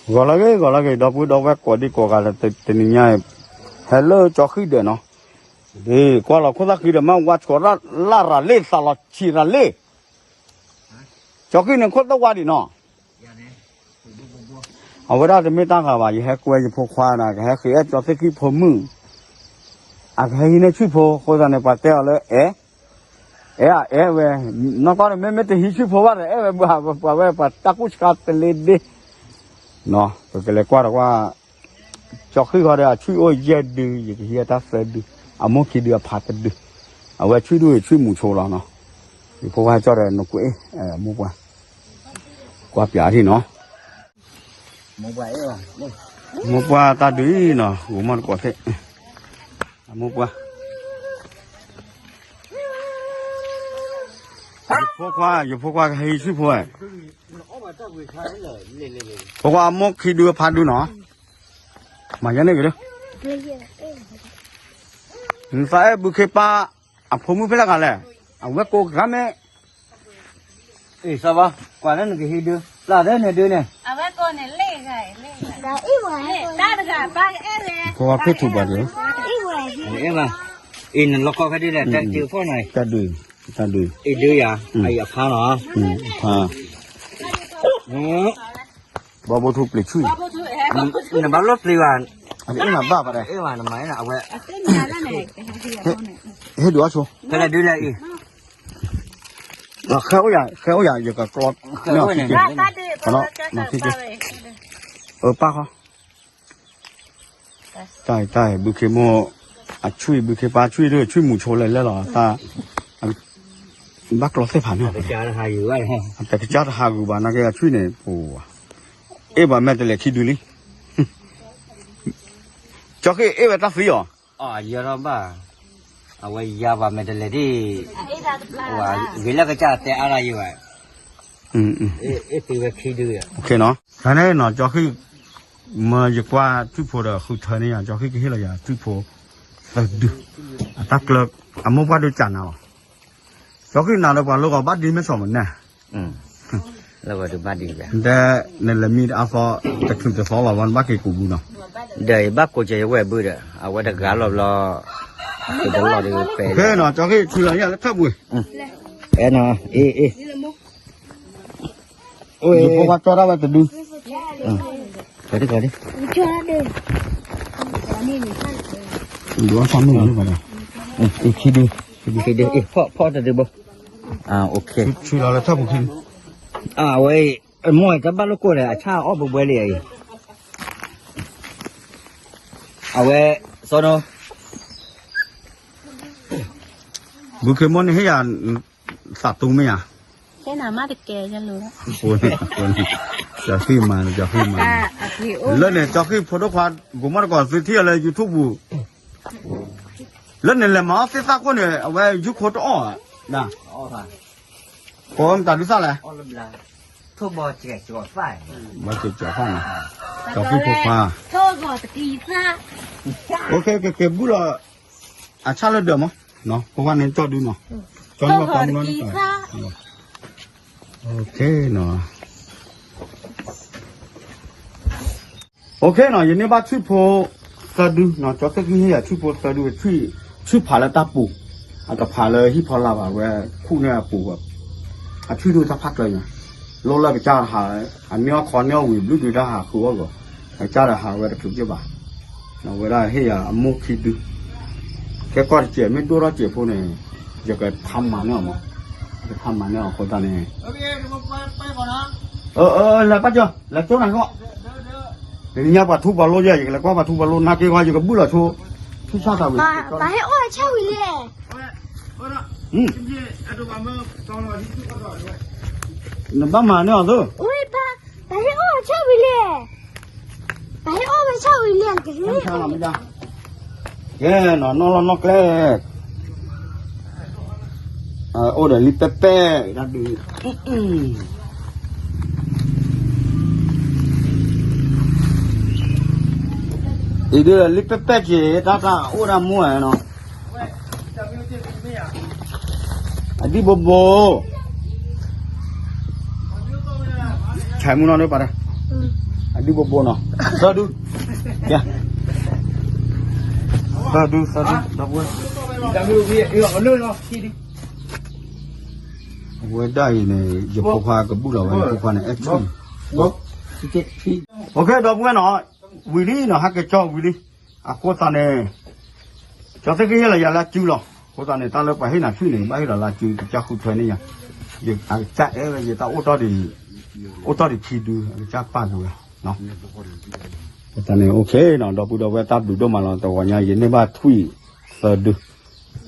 ဂီၤလၢဂ့ၤ ဂီၤလၢဂ့ၤ ဒီပုၢ်ဒီဝဲၢ်ကိးဒံကိးဂၤလၢတနံၤညါအံၤ, ဟဲလၢကၠီဃံၣ်ဒၢးနီၤ, ဒ်ကွၢ်လီၤခိၣ်သၣ်ဃံဒီး မ့ၢ်ဝါဆိးရၣ်လၢ်ရၤလ့ၣ် သးလီၤဆံးရၤလ့ၣ်, ကၠီဃံၣ်န့ၣ်ခိၣ်သၣ်ဝါဒံးနီၤ, အဝဲဒၣ်တမ့ၢ်တၢ်ဂၤဘၣ် ယဟဲကွဲယဖိခွါဒီး ကဟဲဃ့အဲၣ်ကၠီသ့ၣ်ခံဖိမုၣ်, အကဟဲဟံးန့ၢ်ဆံၣ်ဖိ အဃိသတးန့ၣ် ပှၤတဲအီၤလၢအဲၣ် အဲၣ်အအဲၣ်ဝဲ, နီၢ်ကီၢ်န့ၣ် မ့မ့ၢ်တဟံးဆံၣ်ဖိဘၣ်ဒီး အဲၣ်ဝဲပှၤဝဲပှၤတၢ်ကူၣ်ဆှါတလ့ဒ့, ပကလဲၤကွၢ်ဒီးကွၢ်, ကၠီဃံၣ်ဃီဒီး အဆံၣ်အိၣ်ယဲၢ်ဒု, ယကဟံးအတၢ်သၢဒု, အမိၢ်ခံဒုအဖးတဒု, အဝဲဆံၣ်ဒုအံၤဆံၣ်မူၤဆိလီၤနီၤ, ယဖိခွါကၠီဒီး နကွဲးအမိၢ်ပှၢ်, ကွၢ်ပၠးထံၣ်နီၤ မိၢ်ပှၢ်တၢ်ဒုးနီၤ ဂိၤမီၢ်တကိးသ့ၣ်, အမိၢ်ပှၢ်, ယဖိခွါ ယဖိခွါကဟဲဟံးဆံၣ်ဖိ, ဖိခွါအမိၢ်ခံဒုအဖးဒုနီၤ, မၤယဲန့ၣ်က့ၤဒီး, နသးအဲၣ်ဘုခ့ပၢ် အဖိမုၣ်ဖဲလဲၣ်ဂၤလဲၣ်, အဝဲကိးဂၤမ့ၢ် အ့ၣ် စီၤဘီ, ကွၢ်လၢနကဟံးဒု, ပျၢ်လၢနဒုန့ၣ်, အဝဲကိးန့ၣ်လ့ၣ်ဂၤ, တၢ်တဂၤပၢ်အဲၣ်ဝဲ, ကိးဝဲဖ့ၣ်ထူးပှၤဒု, အ့ၣ် နလီၤကီဖဲဒ်လဲၣ် တၢ်စၢဖီၣ်နၤ, တၢ်ဒု, တၢ်ဒု, အ့ၣ်ဒုယၤ, အအံၤအဖါနီၤ, အဖါ, ဘီဘိထူပျံၤဆူၣ်, နဘၣ်လိၣ်ပျံၤဘၣ်, အအ့ၣ်နဘၣ်ပှၤဒီး, အ့ၣ်နမၤအဝဲ, ဟ့ၣ်ဒုးအီၣ်ဆိ, ဖဲလဲၣ်ဒုလဲၣ်အံၤ ဃဲအိၣ်ယၤ ဃဲအိၣ်ယၤ ယကကျီန့ၢ်အီၤ, အပၢ်ဃီ, တၢ်တၢ် ဘုခ့မိၢ်, အဆွံၣ် ဘုခ့ပၢ်ဆွံၣ်ဒုး ဆွံၣ်မူၤဆိလဲၣ်လဲၣ်လီၤ, တၢ်, ဘၣ်ကျီသ့ၣ်ဖးန့ၣ်, အတကစၢ်တဟးဂုာ်ဘၣ် နာ်က့အဆွံၣ်န့ၣ်, အ့ၣ်ပှၤမဲာ်တလဲၤခံဒုလံ, ကၠီဃ့ၣ်အ့ၣ်ဝဲတၢ်သံအီၤ အယဲထီၣ်ဘၣ်, အဝဲယၤပှၤမဲာ်တလဲၤဒ်, ဂ့ၤလၢကစၢ်တဲအါရၤယံၤဘၣ်, အ့ၣ်သံဝဲခံဒု, တၢ်န့ၣ်နီၤ ကၠီဃံၣ်, မ့ၢ်ယကွၢ်ထွံၣ်ဖိဒီးဃုထၢန့ၢ်ယၤ ကၠီဃံၣ်ကဟ့ၣ်လီၤယၤထွံၣ်ဖိ, သၢဒု, အတၢ်ကျၢ, အမိၢ်ပှၢ်ဒုးကၢ်နၤလီၤ, ကၠီဃံၣ်နၤလၢပှၤလိၣ်ဂီၤဘၣ်ဒံမ့ၢ်စီၤမနၤ လၢပှၤဒုးဘၣ်ဒံး, ဒ်နလဲၤမံအသီ, တချုးတသီလီၤဘၣ် နဘၣ်က့ၤကူးဘုနီၤ, ဒီးယဘၣ်ကိးစၢၤယဝဲၢ်ဘုဒီး အဝဲတဂၤလီၤဘျီ, တလီၤဒုးပဲ, နီၤ ကၠီဃံၣ်ဆူလီၤယၤလၢထၢၣ်ပူၤ, အဲၣ်နီၤ, အ့ၣ်, အ့ၣ် ယဖိခွါကၠီတၢ်ဝဲတဒု, ကဒု, ကဒု, ဒုးအီၣ်ဆၣ်မုၣ်လီၤလၢပှၤဒီး, ခံဒု, ခံဒု, ဖီၣ်တဒုဘိ, ဆူလီၤလၢထၢၣ်ပူၤခံ, အဝဲ, မိၢ်တဘၣ်လိၣ်ကိၢ်ဒီး အဆၣ်အီၣ်ဘှဲဘှဲလံအံၤ, အဝဲ, စီၤနိ ဘုခ့မိၢ်န့ၣ်ဟ့ၣ်ယၤ, သးတူမ့ၢ်ယၤ, ကဲနၤမးတကဲ, ကၠီဃံၣ်မၤ, ကၠီဃံၣ်မၤ, လၢန့ၣ် ကၠီဃံၣ်ဖိဒိၣ်ခွါ, ကိးမီၣ်တကိးသုထံၣ်အီၤလၢ YouTube ပူၤ, လၢန့ၣ်လဲၤမၤအီၣ်သ့ၣ်သၣ်ခိၣ်န့ၣ် အဝဲယူခိၣ်တအီၣ်, ကိးမတၤဒုးသၣ်လဲၣ် ဘၣ်က့ၤကၠီၤဖၣ်န့ၣ်, ကၠီဃံၣ်ဖိခွါ, ကက့ၤဘုၣ်လီၤ, အဆၣ်လၢဒၢးမး, ဖိခွါန့ၣ်ကၠီဒုနီၤ, ကၠီန့ၣ်ဘၣ်ကမူလီၤန့ၣ်, နီၤ, ယန့ၢ်ဘၣ်ထွံၣ်ဖိသၢဒုနီၤ, ကၠီသ့ၣ်ခံဟ့ၣ်ယၤထွံၣ်ဖိသၢဒု, ထွံၣ်ဖးလၢတၢ်ပူၤ, အကဖးလၢဟံၣ်ဖီလာ်ဘၣ်ဝဲ, ခူၣ်န့ၢ်အပူၤဘၣ်, အထွံၣ်ဒုတၢ်ဖးကျၢၤညါ, လိၣ်လၢကစၢ်တဟး, အန့ၢ်အီၣ်ခီန့ၢ်အီၣ်ဝံၤဘျုးဒုတၢ်ဟးဃုာ်အီၣ်ဂီၤ, ကစၢ်တဟးဝဲတချုးက့ၢ်ဘၣ်, အဝဲဒၣ်ဟ့ၣ်ယၤအမိၢ်ခံဒု, ကဲကွၢ်တစဲးမ့ၢ်ဒိၣ်ထီၣ်စဲးဖိန့ၣ်, ယကထါမၤန့ၢ်အီၤမး, ယကထါမၤန့ၢ်အီၤအဃိသတးန့ၣ် အၢ အၢ လဲၤပၢ်ကၠီ လဲၤကၠိနၤဃီ, တနံၤညါပှၤထူပှၤလိယဲၢ် ယကလဲၤကွၢ်ပှၤထူပှၤလိ နာ်က့ၤဃီ ယကဘုၣ်လီၤဆိ, ဆူၣ်ဆၣ်သးဝံၤ, ပှၤဟဲအီၣ်ဆၣ်ဝံၤလဲၣ်, နဘၣ်မၤန့ၢ်အီၤသု, ပှၤဟဲအီၣ်ဆၣ်ဝံၤလဲၣ်, ပှၤဟဲအီၣ်ဝဲဆၣ်ဝံၤလဲၣ်, ကဲနီၤ နီၢ်လီၢ်နီၢ်ကျဲ အိၣ်ဒီးလံပဲပဲ တၢ်ဒုး, အံၤဒုးလံပဲပဲက့ၤ တၢ်တၢ်အိၣ်ဒၣ်မူဧါနီၤ, အဒံၣ်ဘိဘိ, ဆဲးမူနီၤဒုးပာ်တၢ်, ဒုးဘိဘိနီၤ, သၢဒု, သၢဒု သၢဒု ဒီပုၢ်ဝဲၢ်, အဝဲဒၣ်အံၤန့ၣ် ယဖိခွါကဘူၣ်လီၤဝဲ ယဖိခွါန့ၣ် အဲၣ်ထံၣ်, ဒီပုၢ်ဝဲၢ်နီၤ, ဝံၤလံနီၤ ဟဲက့ၤကၠီဝံၤလံ, အဃိသတးန့ၣ် ကၠီသ့ၣ်ဃံဟ့ၣ်လီၤယၤလၢစုလီၤ, အဃိသတးန့ၣ် တၢ်လၢပှၤဟ့ၣ်နၤထွံၣ်န့ၣ် ဘၣ်ဟ့ၣ်လီၤလၢစု ကစၢ်ဃုထၢန့ၢ်ယၤ, အကစၢ်အဲၣ်ဝဲယတၢ်အိၣ်တီၢ်ဒံး, အိၣ်တီၢ်ဒံးခံဒု အကစၢ်ပာ်က့ၤဝဲ, အဃိသတးန့ၣ် အိၣ်ခ့နီၤ ဒီပုၢ်ဒီဝဲၢ် တၢ်ဘျုးဒိၣ်မးလီၤ တဂီၤညါ ယန့ၢ်ဘၣ်ထွံၣ်သၢဒု,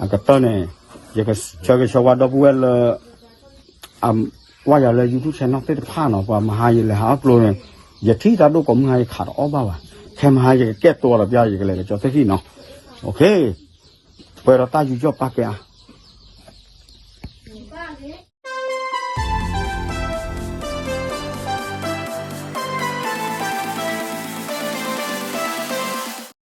အကတၢၢ်န့ၣ် ယကဆၢဂ့ၤဆၢဝါဒီပုၢ်ဝဲၢ်လၢ အကွၢ်ယၤလၢ YouTube channel သ့ၣ်တဖၣ်နီၤ ပှၤမဟါယလဲၤဟးအီၣ်ကျိန့ၣ်, ယထံၣ်တၢ်ဒိၣ်ကိးမုၢ်ဟါယခးတအီၣ်ဘၣ်ဘၣ်, ခဲမဟါယကကဲၣ်တိလီၤပျၢ် ယကလဲၤက့ၤကၠီသ့ၣ်ဃံနီၤ, အိၣ်ခ့, ပှဲၤဒီးတၢ်ယူးယီၣ်ပာ်ကဲအါ